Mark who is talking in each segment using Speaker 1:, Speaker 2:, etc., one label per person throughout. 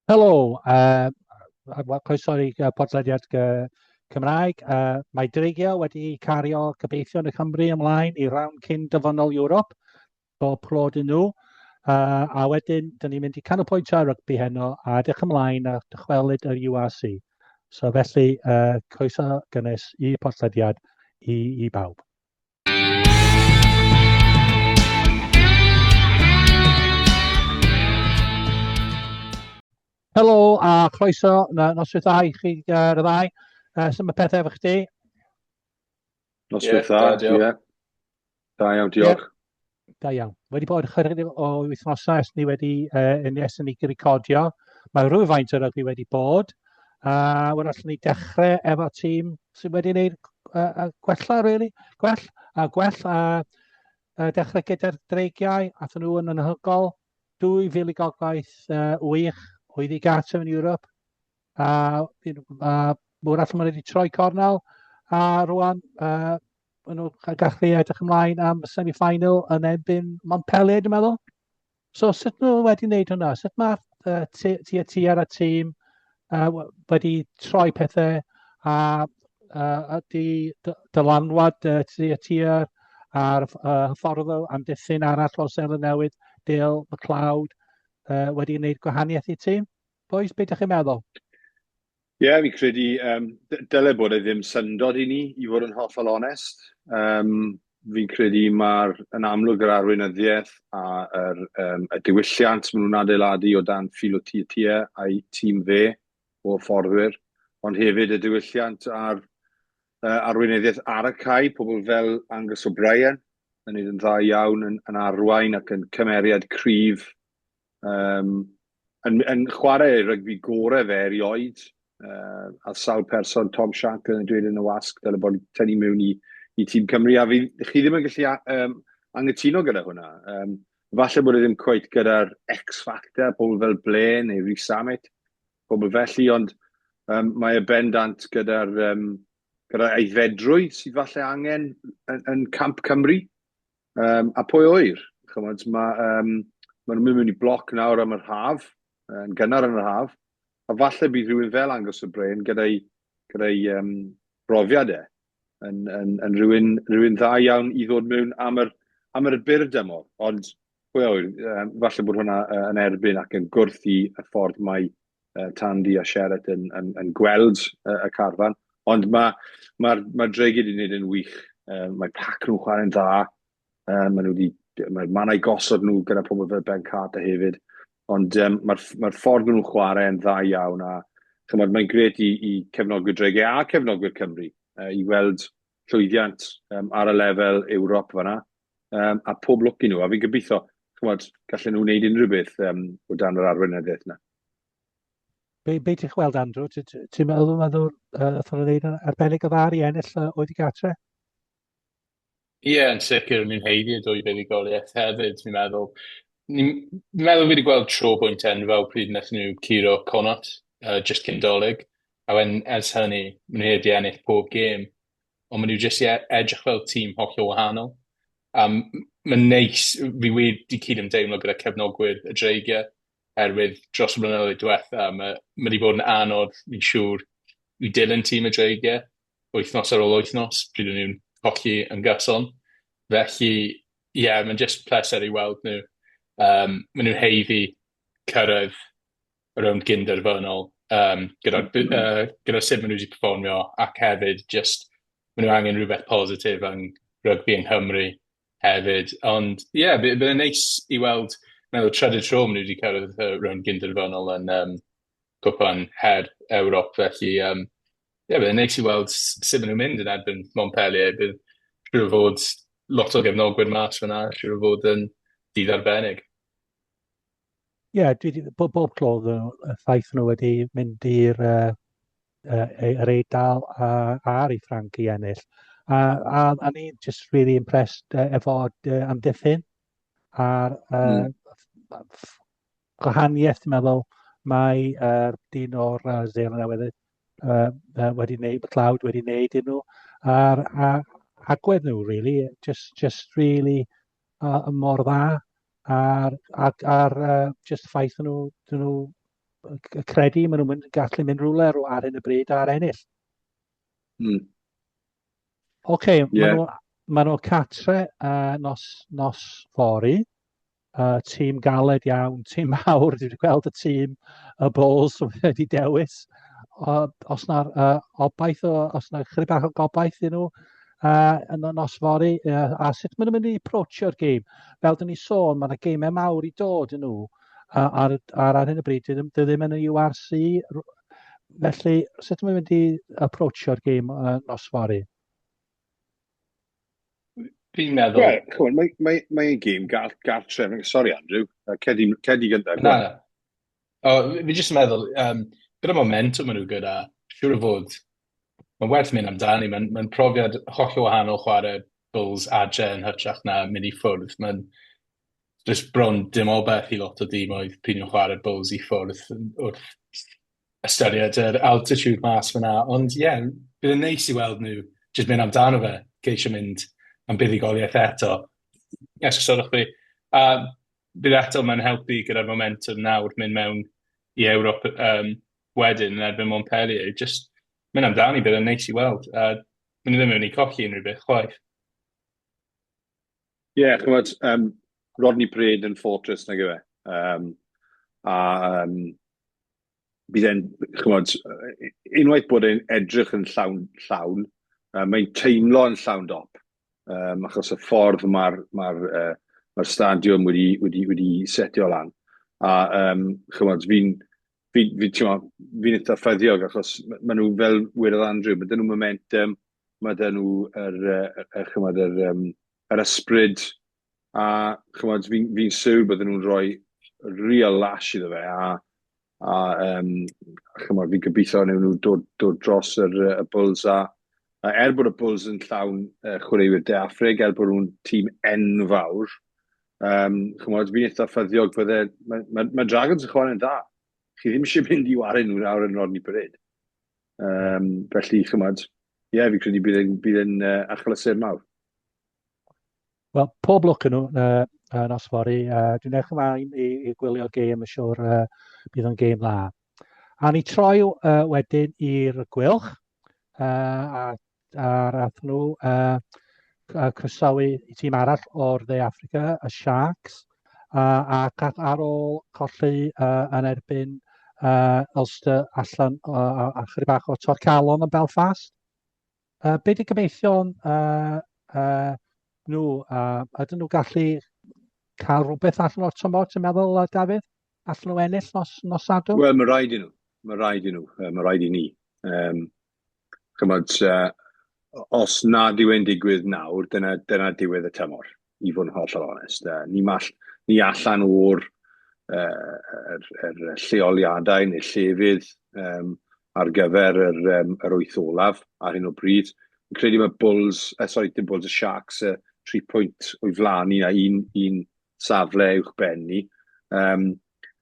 Speaker 1: Helo, uh, croeso i podlediad Cymraeg. Uh, mae Dreigiau wedi cario gobeithion y Cymru ymlaen i rawn cyn dyfynol Ewrop. Bob clod i nhw. Uh, a wedyn, dyn ni'n mynd i canolbwyntio ar rygbi heno a edrych ymlaen a dychwelyd yr URC. So felly, uh, croeso gynnes i podlediad i, i bawb. Helo a chroeso, na, noswaith dda i chi ar y ddau. Uh, sut mae pethau efo chdi?
Speaker 2: Noswaith dda, ie. Da iawn, diolch.
Speaker 1: Yeah. Da iawn. Wedi bod ychydig o wythnosau ers ni wedi uh, ers ni recordio. Mae rhywfaint o rygbi wedi bod. A uh, wel, allwn ni dechrau efo tîm sydd wedi gwneud uh, gwella, really. Gwell, a gwell, a uh, dechrau gyda'r dreigiau, athyn nhw yn anhygol. 2008 uh, wych oedd i gartref yn Ewrop. A, a mwyn allan maen wedi troi cornel. A rwan, uh, maen nhw'n gallu edrych ymlaen am semi-final yn erbyn Montpellier, dwi'n meddwl. So sut nhw wedi wneud hwnna? Sut mae uh, ti a ti ar y tîm uh, wedi troi pethau a uh, ydy dylanwad uh, ti a ti ar, ar uh, hyfforddwr amddiffyn arall o Seland Newydd, Dale McLeod, uh, wedi wneud gwahaniaeth i tîm? Boys, beth ydych chi'n meddwl?
Speaker 2: Ie, yeah, fi'n credu um, dyle bod e ddim syndod i ni, i fod yn hollol onest. Um, fi'n credu mae'r yn amlwg yr arweinyddiaeth a yr, um, y diwylliant maen nhw'n adeiladu o dan Philo Tiatia a'i tîm fe o fforddwyr, ond hefyd y diwylliant a'r uh, arweinyddiaeth ar y cae, pobl fel Angus O'Brien yn neud yn dda iawn, yn, yn arwain ac yn cymeriad cryf Um, yn, yn chwarae ei rygbi gore fe erioed, uh, a sawl person, Tom Shank yn dweud yn y wasg, dyle bod tynnu mewn i, i tîm Cymru, a fi, chi ddim yn gallu um, angytuno gyda hwnna. Um, falle bod e ddim cweit gyda'r X-Factor, pobl fel Blair neu Rhys Sammet, pobl felly, ond um, mae e bendant gyda'r um, gyda aeddfedrwydd sydd falle angen yn, yn Camp Cymru. Um, a pwy oer? Chymod, mae, um, ma nhw'n mynd mewn i bloc nawr am yr haf, yn gynnar yn yr haf, a falle bydd rhywun fel Angus O'Brien gyda'i gyda um, brofiad e, yn, yn, yn rhywun, rhywun dda iawn i ddod mewn am yr, am yr byr dymor. Ond pwy oer, um, falle bod hwnna uh, yn erbyn ac yn gwrth i y ffordd mae uh, Tandy a Sherratt yn, yn, yn gweld uh, y carfan. Ond mae ma, ma Dreigiau wedi gwneud yn wych. Uh, mae pac nhw'n chwarae'n dda. Uh, mae nhw wedi, mae'r mannau gosod nhw gyda pobl fel Ben Carter hefyd. Ond um, mae'r mae ffordd nhw'n chwarae yn dda iawn a chymod, mae'n gret i, i cefnogwyr Dreigiau a cefnogwyr Cymru uh, i weld llwyddiant um, ar y lefel Ewrop fanna. Um, a pob lwc i nhw. A fi'n gobeithio, chymod, gallen nhw wneud unrhyw beth um, o dan yr arweinyddiaeth yna.
Speaker 1: Be, be ti'n gweld, Andrew? Ti'n ti, ti meddwl, meddwl uh, nhw'n wneud yn arbennig o dda i ennill uh, oed i gatre?
Speaker 3: Ie, yeah, yn sicr, ni'n haeddu y dwy fuddugoliaeth hefyd, fi'n meddwl. Ni'n meddwl fi wedi gweld tro bwynt enfawr pryd wnaethon nhw curo Connacht, uh, just cyn Dolig, a wedyn ers hynny, maen nhw wedi ennill pob gêm, ond maen nhw jyst i e-, edrych fel tîm hollol wahanol. A mae'n neis, fi wedi cyd-ymdeimlo gyda cefnogwyr y Dreigiau, oherwydd dros y blynyddoedd diwetha, mae, mae wedi bod yn anodd, fi'n siŵr, i dilyn tîm y Dreigiau wythnos ar ôl wythnos, pryd o'n nhw'n colli yn gyson. Felly, ie, yeah, mae'n just pleser i weld nhw. Um, maen nhw'n haeddu cyrraedd y rownd gynderfynol um, gyda'r uh, gyda sut maen nhw wedi performio ac hefyd just maen nhw angen rhywbeth positif yng rygbi yng Nghymru hefyd. Ond ie, yeah, bydd e'n neis i weld, meddwl trydydd tro maen nhw wedi cyrraedd y rownd gynderfynol yn um, cwpan her Ewrop, felly um, ie, yeah, bydd e'n neis i weld sut maen nhw'n mynd yn erbyn Montpellier. Bydd siŵr o fod lot o gefnogwyr mas fyna, siŵr o fod yn dydd arbennig.
Speaker 1: Ie, yeah, dwi wedi, bob, bob clod y ffaith nhw wedi mynd i'r uh, uh, yr Eidal a, a'r i Ffranc i ennill. A, a, a ni'n just really impressed uh, efo uh, amddiffyn a'r uh, mm. gwahaniaeth, dwi'n meddwl, mae yr uh, dyn o'r uh, Zeland Newydd uh, uh, wedi wneud, McLeod wedi wneud i nhw, a'r a, agwedd nhw, really, just, just really uh, mor dda, a'r, ar, ar uh, just ffaith nhw, dyn nhw credu maen nhw'n gallu mynd rhywle ar hyn o bryd ar ennill. Oce, okay, yeah. Maen nhw, ma nhw catre nos, nos fory. Tîm galed iawn, tîm mawr, dwi wedi gweld y tîm, y Bulls wedi dewis. Os na obaith, o, os na chydig bach o gobaith i nhw yn y nos fory, a sut maen nhw'n mynd i approachio'r gêm. Fel dyn ni sôn, mae yna geimau mawr i dod yn nhw, ar, ar, ar hyn o bryd, dwi ddim, dwi ddim yn y URC, felly sut maen nhw'n mynd i approachio'r gêm nos fory?
Speaker 3: Fi'n meddwl...
Speaker 2: Wel, chymod, mae, mae, mae ein gêm gar, gartref... Sorry, Andrew. Cedi, cedi gyntaf.
Speaker 3: Na, na. O, fi jyst yn meddwl, um, gyda momentum maen nhw gyda, siŵr o fod, mae'n werth mynd amdani. Mae'n mae profiad hollol wahanol chwarae Bulls adre yn hytrach na mynd i ffwrdd. Mae'n just bron dim obaith i lot o dimoedd pryd nhw'n chwarae Bulls i ffwrdd wrth ystyried yr altitude mas fyna. Ond ie, yeah, bydd yn neis i weld nhw jyst mynd amdano fe, ceisio mynd am buddugoliaeth eto. Esgusodwch fi. A bydd eto mae'n helpu gyda'r momentum nawr mynd mewn i Ewrop um, wedyn yn erbyn Montpellier. Just mynd amdani, bydd yn neis i weld. A maen nhw ddim yn mynd i colli unrhyw beth chwaith.
Speaker 2: Ie, yeah, chymod, um, Rodney Parade yn Fortress nag yw e. Um, a um, bydd e'n, chymod, unwaith bod e'n edrych yn llawn, llawn uh, mae'n teimlo yn llawn dop, um, achos y ffordd mae'r ma uh, ma stadiwm wedi, wedi, wedi setio lan. A um, chymod, fi'n fi, fi, fi, fi'n eitha ffyddiog achos maen nhw fel wedodd Andrew, mae dyn nhw momentum, mae dyn nhw yr, yr, yr, chymod, yr, um, yr ysbryd, a chymod, fi'n fi siwr bydden nhw'n rhoi real lash iddo fe, a, a um, chymod, fi'n gobeithio wnawn nhw dod, dod dros yr, y Bulls, a, a er bod y Bulls yn llawn uh, chwaraewyr De Affrig, er bod nhw'n tîm enfawr, um, chymod, fi'n eitha ffyddiog fydde, mae, mae, mae Dragons yn chwarae'n dda. Chi ddim eisiau mynd i wario nhw nawr yn Rodney Parade. Um, felly, chymod, ie, yeah, fi'n credu bydd e'n bydd yn, uh, achlysur mawr.
Speaker 1: Wel, pob lwc yn nhw uh, uh, nos fory. Uh, dwi'n edrych ymlaen i, i gwylio'r gêm, yn siŵr uh, bydd o'n gêm dda. A ni troi uh, wedyn i'r Gweilch, uh, a, a ath nhw uh, croesawu i tîm arall o'r Dde Affrica, y Sharks, uh, ac ar ôl colli uh, yn erbyn uh, Ulster allan uh, a chydig bach o torcalon yn Belfast. Uh, be di gobeithio'n uh, uh, nhw? Uh, ydyn nhw gallu cael rhywbeth allan o'r tymor, ti'n meddwl, uh, Dafydd? Allan nhw ennill nos, nos Sadwrn?
Speaker 2: Wel, mae rhaid i nhw. Mae rhaid i nhw. Mae rhaid i ni. Um, chymod, uh, os nad yw e'n digwydd nawr, dyna, dyna diwedd y tymor, i fod yn hollol onest. Uh, ni, mall, ni allan o'r uh, er, er lleoliadau neu llefydd um, ar gyfer yr, um, yr wyth olaf ar hyn o bryd. Yn credu mae Bulls, uh, sorry, dim Bulls, y Sharks, uh, 3 pwynt o'i flaen ni a un, un safle uwch ben ni. Um,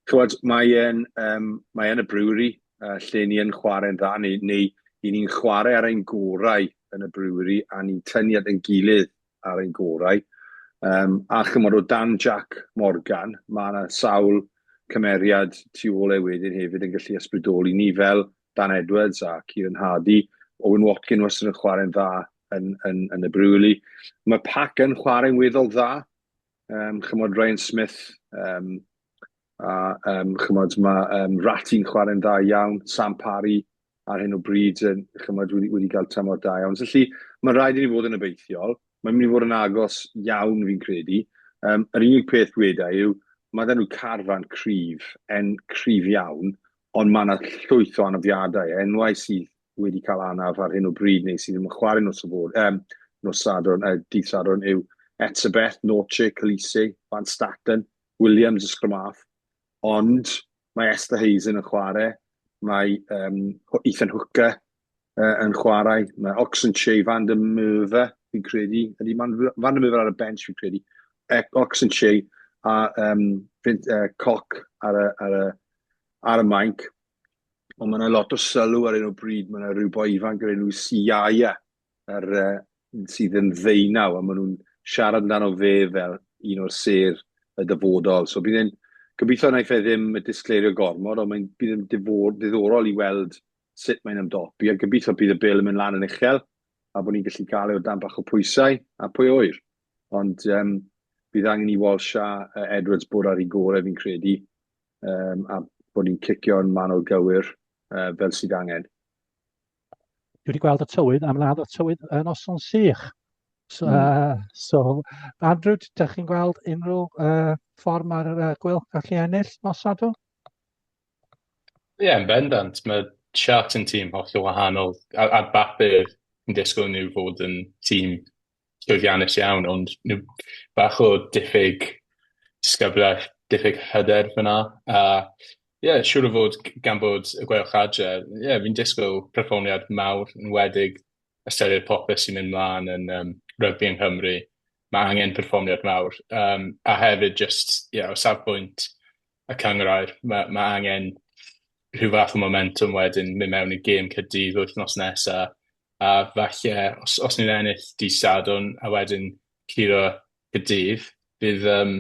Speaker 2: chywod, mae e'n um, mae e'n y brewery, uh, lle ni yn chwarae'n dda, neu, neu i ni'n chwarae ar ein gorau yn y brewery, a ni'n tynnu at ein gilydd ar ein gorau. Um, a chymod, o dan Jack Morgan, mae yna sawl cymeriad tu ôl e wedyn hefyd yn gallu ysbrydoli ni fel Dan Edwards a Kieran Hardy. Owen Watkin wastad yn chwarae'n dda yn, yn, yn y Brewery. Mae Pac yn chwarae'n weddol dda. Um, chymod, Ryan Smith, um, a um, chymod, mae um, Ratty'n chwarae'n dda iawn, Sam Parry ar hyn o bryd yn, chymod, wedi, wedi cael tymor da iawn. Felly, mae rhaid i ni fod yn obeithiol. Mae'n mynd i fod yn agos iawn, fi'n credu. Um, yr unig peth weda yw, mae dyn nhw carfan cryf, en cryf iawn, ond mae yna llwyth o anafiadau, enwau sydd wedi cael anaf ar hyn o bryd neu sydd ddim yn chwarae nos o fod, um, nos Sadwrn, uh, dydd Sadwrn yw Etzebeth, Nortje, Kolisi, Van Staten, Williams y scrum half, ond mae Esther Hazen yn chwarae, mae um, Ethan Hooker uh, yn chwarae, mae Oxenche Van der Merwe, fi'n credu, ydy Van, Van der Merwe ar y bench fi'n credu, e, Oxenche a um, Vint, uh, Cock ar y, ar y, ar y mainc, ond mae yna lot o sylw ar un o bryd, mae yna rhyw boi ifanc o'r enw Siaia, ar, uh, sydd yn ddeunaw, a maen nhw'n siarad amdano fe fel un o'r sêr y dyfodol. So bydd e'n Gobeithio wnaeth e ddim disgleirio gormod, ond mae'n bydd yn diddorol i weld sut mae'n ymdopi, a gobeithio bydd y bêl yn mynd lan yn uchel, a bod ni'n gallu gael e o dan bach o pwysau, a pwy ŵyr. Ond um, bydd angen i Walsh a Edwards bod ar ei gorau fi'n credu, um, a bod ni'n cicio'n manwl gywir uh, fel sydd angen.
Speaker 1: Dwi wedi gweld y tywydd, am nad y tywydd yn noson sych. So, mm. uh, so Andrew, ydych chi'n gweld unrhyw uh, ffordd mae'r uh, Gweilch gallu ennill nos Sadwrn?
Speaker 3: Ie, yeah, yn bendant. Mae Sharks yn tîm hollol wahanol. Ar, ar bapur, yn disgwyl nhw fod yn tîm llwyddiannus iawn, ond nhw bach o diffyg disgyblaeth, diffyg hyder fyna. A ie, yeah, siŵr o fod gan bod y Gweilch adre, ie, yeah, fi'n disgwyl perfformiad mawr yn wedig ystyried popeth sy'n mynd mlaen yn um, rygbi yng Nghymru. Mae angen perfformiad mawr. Um, a hefyd, just, yeah, o safbwynt y cynghrair, mae, mae angen rhyw fath o momentum wedyn mynd mewn i gêm Caerdydd wythnos nesaf a falle os, os ni'n ennill dydd Sadwrn a wedyn curo Caerdydd, bydd, um,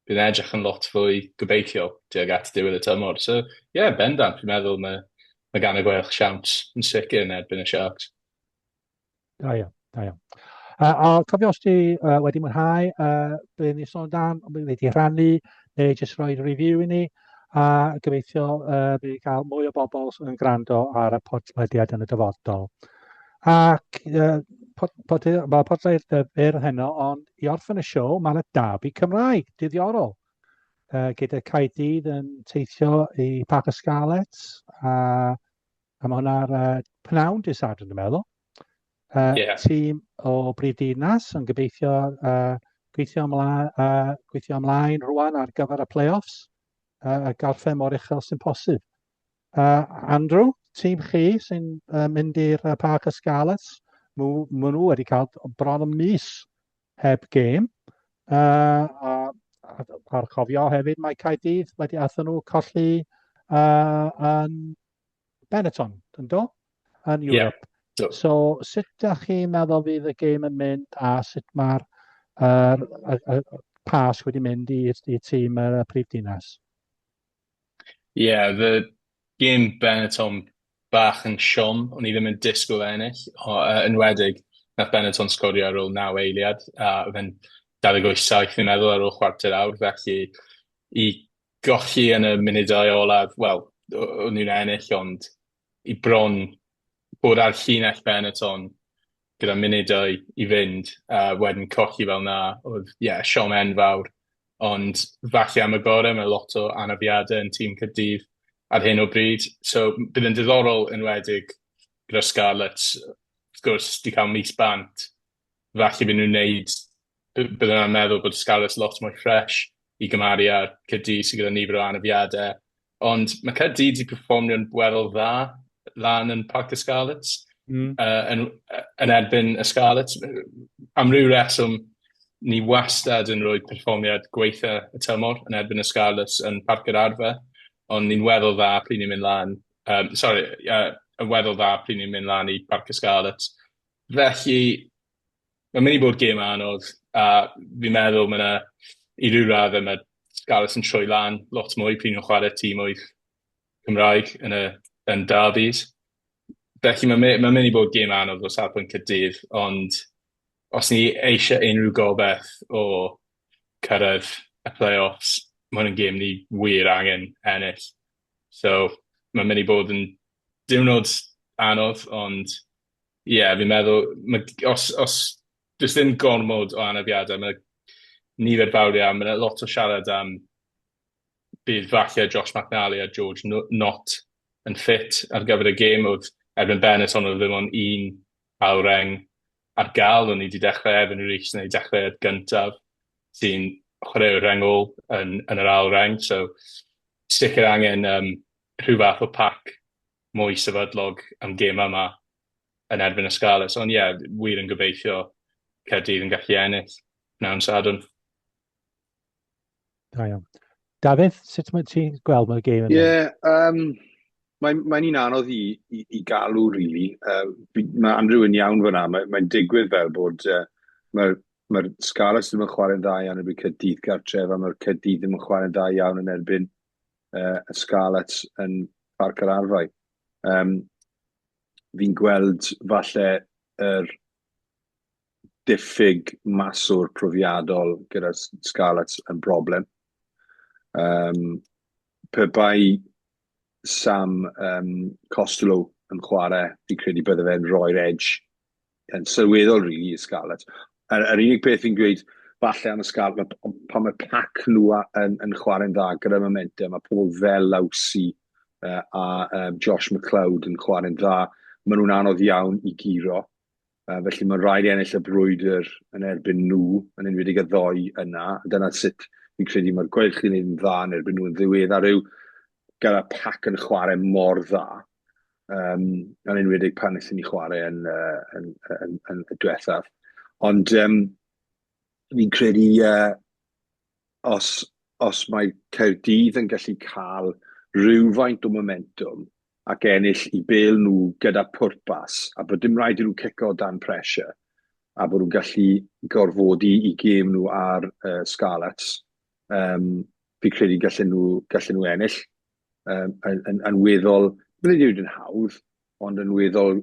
Speaker 3: bydd yn edrych yn lot fwy gobeithiol tuag at diwedd y tymor. So, ie, yeah, bendant, fi'n meddwl mae, mae gan y Gweilch siawns yn sicr yn erbyn y Sharks.
Speaker 1: Da iawn, da iawn. Uh, a cofio os ti uh, wedi mwynhau uh, be ni sôn dan, wedi rhannu, neu jyst rhoi review i ni, a gobeithio uh, bydd cael mwy o bobl yn gwrando ar y podlediad yn y dyfodol. Ac uh, pod, pod, mae podlediad fyr heno, ond i orffen y siow, mae yna derby Cymraeg diddiorol. Uh, gyda Caerdydd yn teithio i Parc y Scarlets, a A mae hwnna ar uh, pnawn dydd Sadwrn, dwi'n meddwl. Uh, yeah. Tîm o Brif Ddinas yn gobeithio uh, gweithio, ymlaen, uh, gweithio ymlaen rwan ar gyfer y play-offs uh, a gorffen mor uchel sy'n posib. Uh, Andrew, tîm chi sy'n uh, mynd i'r uh, Parc y Scarlets, maen nhw wedi cael bron y mis heb gêm. Uh, a, a, a cofio hefyd mae Caerdydd wedi athyn nhw colli uh, yn Benetton, yn do? Yn Europe. Yeah. So, sut ydych chi'n meddwl fydd y gêm yn mynd a sut mae'r uh, y, y, pas wedi mynd i, i tîm y prif dinas?
Speaker 3: Ie, yeah, the game Benetton bach yn siom, o'n i ddim yn disgwyl ennill, o, uh, enwedig nath Benetton sgorio ar ôl 9 eiliad, a oedd e'n 28-7 fi'n meddwl ar ôl chwarter awr, felly i golli yn y munudau olaf, wel, o'n nhw'n ennill, ond i bron bod ar llinell Benetton gyda munudau i fynd, a wedyn colli fel 'na, oedd, ie, yeah, siom enfawr. Ond falle am y gorau, mae lot o anafiadau yn tîm Caerdydd ar hyn o bryd. So bydd yn diddorol enwedig gyda'r Scarlets, wrth gwrs, 'di cael mis bant, falle byd nhw'n neud, bydden nhw'n meddwl bod Scarlets lot mwy fresh i gymharu â Caerdydd sydd gyda nifer o anafiadau. Ond mae Caerdydd wedi perfformio'n weddol dda lan yn Parc y Scarlets, mm. uh, yn, yn erbyn y Scarlets. Am ryw reswm, ni wastad yn rhoi perfformiad gweitha y tymor yn erbyn y Scarlets yn Parc yr Arfer, ond ni'n weddol dda pryd ni'n mynd lan, um, sorry, uh, yn weddol dda pryd ni'n mynd lan i Parc y Scarlets. Felly, mae'n mynd i bod gêm anodd, a fi'n meddwl mae yna, i ryw raddau, mae Scarlets yn troi lan lot mwy pryd nhw'n chwarae tîmoedd Cymraeg yn y yn derbies. Felly mae'n mae mynd i bod gêm anodd o safbwynt Caerdydd, ond os ni eisiau unrhyw gobeith o cyrraedd y play-offs, mae hwn yn gêm ni wir angen ennill. So mae'n mynd i bod yn diwrnod anodd, ond ie, yeah, fi'n meddwl, ma, os, os does ddim gormod o anafiadau, mae nifer fawr iawn, mae lot o siarad am bydd falle Josh McNally a George Nott yn ffit ar gyfer y gêm. Oedd erbyn Benetton oedd ddim ond un ail reng ar gael. O'n i wedi dechrau Evan Rees neu dechrau gyntaf sy'n chwaraewr reng ôl yn, yn yr ail reng. So, sicr angen um, rhyw fath o pac mwy sefydlog am gêm yma yn erbyn y Scarlets. Ond ie, yeah, wir yn gobeithio Caerdydd yn gallu ennill pnawn Sadwrn.
Speaker 1: Da iawn. Dafydd, sut mae ti'n gweld mae'r gêm
Speaker 2: yn Ie, yeah, um, mae'n mae un anodd i, i, i galw, really. Uh, mae Andrew yn iawn fyna. Mae'n mae digwydd fel bod uh, mae'r Mae'r Scarlets ddim yn chwarae'n dda iawn erbyn Caerdydd gartref, a mae'r Caerdydd ddim yn chwarae'n dda iawn yn erbyn y Scarlets yn Parc yr Arfau. Fi'n gweld falle yr diffyg maswr profiadol gyda'r Scarlets yn broblem. Pe bai Sam Costelow yn chwarae, fi'n credu bydde fe'n rhoi'r edge yn sylweddol, really, i'r Scarlets. Yr unig peth fi'n gweud falle am y Scarlets, pan mae pac nhw yn chwarae'n dda gyda momentum, mae pobl fel Lousi a Josh McLeod yn chwarae'n dda, maen nhw'n anodd iawn i guro. Felly mae'n rhaid i ennill y brwydr yn erbyn nhw, yn enwedig y ddoi yna. Dyna sut fi'n credu mae'r Gweilch yn gwneud yn dda yn erbyn nhw yn ddiweddar yw gyda pac yn chwarae mor dda. Yn enwedig pan wnaethon ni chwarae yn y diwethaf. Ond fi'n credu os mae Caerdydd yn gallu cael rhywfaint o momentum ac ennill i bêl nhw gyda pwrpas, a bod dim rhaid i nhw cico dan pressure, a bod nhw'n gallu gorfodi i gêm nhw ar Scarlets, fi'n credu gallen nhw ennill yn weddol, bydd e ddim yn hawdd, ond yn weddol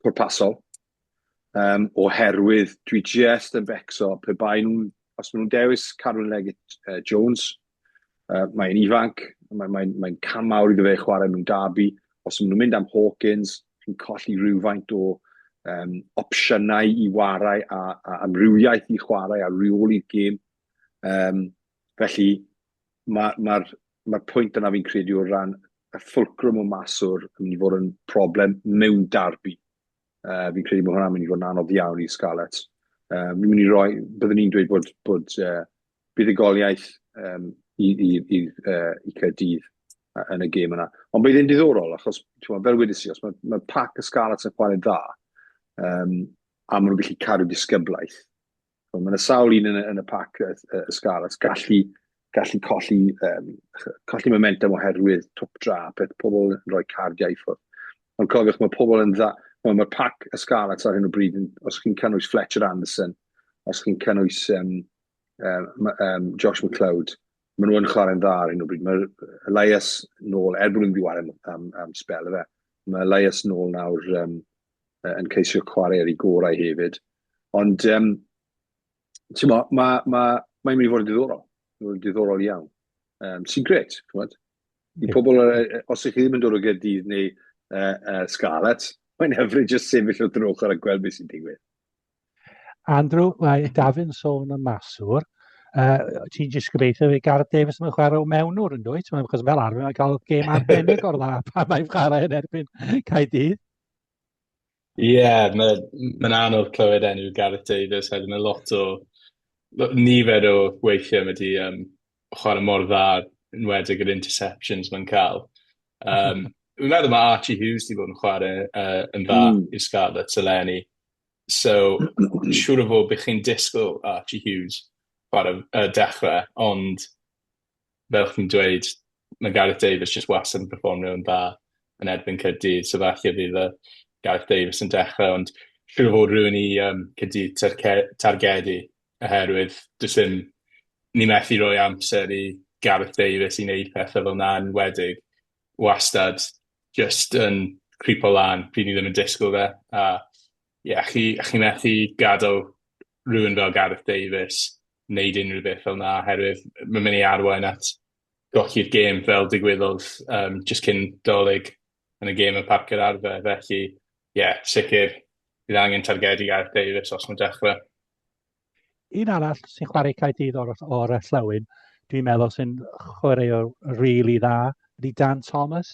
Speaker 2: pwrpasol. Oherwydd dwi just yn becso pe bai nhw'n, os maen nhw'n dewis Carwyn Leggett Jones, mae'n ifanc, mae cam mawr iddo fe chwarae mewn derby. Os maen nhw'n mynd am Hawkins, chi'n colli rhywfaint o opsiynau i warae a amrywiaeth i chwarae a reoli'r gêm. Felly mae'r ma pwynt yna fi'n credu o ran y fulcrum o maswr yn mynd i fod yn problem mewn derby. Fi'n credu bod hwnna'n mynd i fod yn anodd iawn i Scarlets. Fi'n mynd i roi, byddwn ni'n dweud bod buddugoliaeth i Caerdydd yn y gêm yna. Ond bydd e'n diddorol, achos fel wedes i, os mae pac y Scarlets yn chwarae dda, a maen nhw'n gallu cadw disgyblaeth, mae yna sawl un yn y pac y Scarlets gallu colli momentum oherwydd twpdra, peth pobl yn rhoi cardiau i ffwrdd. Ond cofiwch, mae pobl yn dda, mae pac y Scarlets ar hyn o bryd, os chi'n cynnwys Fletcher Anderson, os chi'n cynnwys Josh McLeod, maen nhw yn chwarae'n dda ar hyn o bryd. Mae Elias nôl, er bod nhw'n mynd i chwarae am spel, efe. Mae Elias nôl nawr yn ceisio chwarae ar ei gorau hefyd. Ond, ti'n mo, mae'n mynd i fod yn diddorol. Mae'n diddorol iawn. Sy'n grêt, ti'n I pobl, os ych chi ddim yn dod o Gaerdydd neu Scarlets, mae'n hyfryd jyst sefyll wrth yr ochr a gweld beth sy'n digwydd.
Speaker 1: Andrew, mae Dafydd yn sôn am maswr. Ti'n jyst gobeithio fi Gareth Davies yn chwarae o mewnwr yn dwyt? Achos fel arfer mae'n cael gêm arbennig o'r dda pan mae'n chwarae yn erbyn Caerdydd.
Speaker 3: Ie, yeah, mae'n ma anodd clywed enw Gareth Davies hefyd. Mae lot o, nifer o weithiau mae wedi chwarae mor dda, yn enwedig yr interceptions mae'n cael. Fi'n meddwl mae Archie Hughes wedi bod yn chwarae yn dda i'r Scarlets eleni. So, siŵr o fod bydd chi'n disgwyl Archie Hughes chwarae dechrau, ond fel chi'n dweud, mae Gareth Davies jyst wastad yn perfformio yn dda yn erbyn Caerdydd, so falle bydd Gareth Davies yn dechrau, ond siŵr o fod rhywun i Caerdydd targedu, oherwydd does dim, ni methu rhoi amser i Gareth Davies i wneud pethau fel 'na, yn enwedig wastad just yn creepo lan pryd ni ddim yn disgwyl fe, a ie, yeah, chi methu gadael rhywun fel Gareth Davies wneud unrhyw beth fel 'na, oherwydd mae'n mynd i arwain at golli'r gêm fel digwyddodd jyst cyn Dolig yn y gêm yn Parc yr Arfau. Felly, ie, yeah, sicr bydd angen targedu Gareth Davies os mae'n dechrau.
Speaker 1: Un arall sy'n chwarae Caerdydd o'r Llewyn, dwi'n meddwl sy'n chwaraewr really dda, ydy Dan Thomas.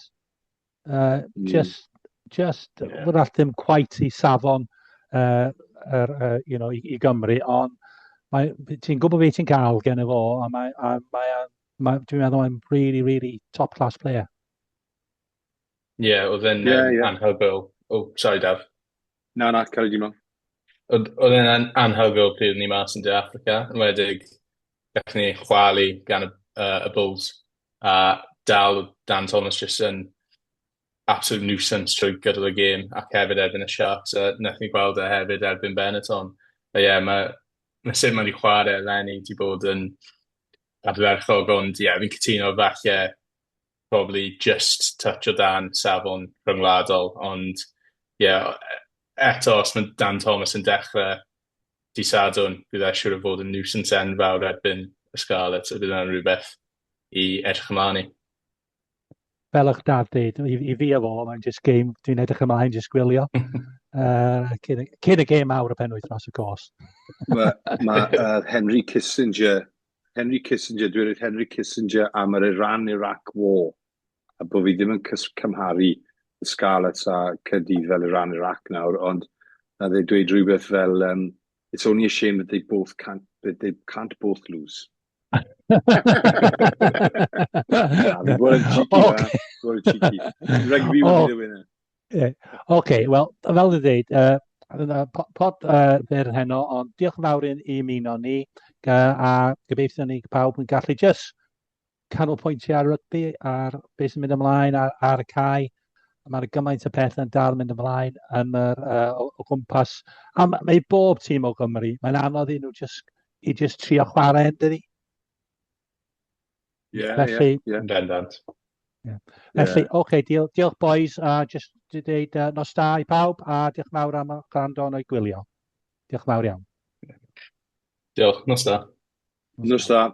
Speaker 1: Just yeah. Wrach ddim quite i safon i Gymru, ond ti'n gwybod beth ti'n cael gen fo, a dwi'n meddwl mae'n really, really top class player.
Speaker 3: Ie, yeah, oedd e'n anhygoel. Oh, sorry, Daf.
Speaker 2: Na, cael ei dim.
Speaker 3: Oedd e'n anhygoel pryd ni mas yn De Africa, yn enwedig gallwn ni chwalu gan y Bulls, a dal Dan Thomas jyst yn absolute nuisance trwy gydol y gêm ac hefyd erbyn y Sharks, a wnaethon ni gweld e hefyd erbyn Benetton. A ie, mae, mae sut mae wedi chwarae eleni wedi bod yn ardderchog, ond ie, fi'n cytuno falle probably just touch o dan safon rhyngwladol, ond ie, yeah, eto os mae Dan Thomas yn dechrau dydd Sadwrn, bydd e siŵr o fod yn nuisance enfawr erbyn y Scarlets, a bydd yna'n rhywbeth i edrych ymlaen i.
Speaker 1: Fel o'ch dad dweud, i, i fi a fo, mae'n just game, dwi'n edrych ymlaen just gwylio. cyn, cyn y game mawr y penwythnos, of course.
Speaker 2: Mae ma, Henry Kissinger, Henry Kissinger, dwi'n rhaid Henry Kissinger am yr Iran-Iraq War, a bod fi ddim yn cymharu y Scarlets a Caerdydd fel Iran-Iraq nawr, ond na dde dweud rhywbeth fel, it's only a shame that they both can't, that they can't both lose. Na, bod yn cheeky, okay. Bod yn cheeky. Rugby will be the winner.
Speaker 1: Yeah. OK, wel, fel dwi'n dweud, pod fyr heno, ond diolch yn fawr i, i ymuno ni, a gobeithio ni pawb yn gallu just canolbwyntio ar rygbi, ar beth sy'n mynd ymlaen ar, ar y cae. Mae'n gymaint o pethau yn dal mynd ymlaen yn yr, o, o gwmpas. A mae bob tîm o Gymru, mae'n anodd i nhw just, i just trio chwarae, yn dydi?
Speaker 2: Yeah, Felly, yeah, yeah.
Speaker 3: Bendant.
Speaker 1: Yeah. Felly, yeah. oce, okay, diolch, diolch boys, a just i dweud nos da i pawb, a diolch mawr am gwrando yn o'i gwylio. Diolch mawr iawn.
Speaker 3: Diolch, nos da.
Speaker 2: Nos da.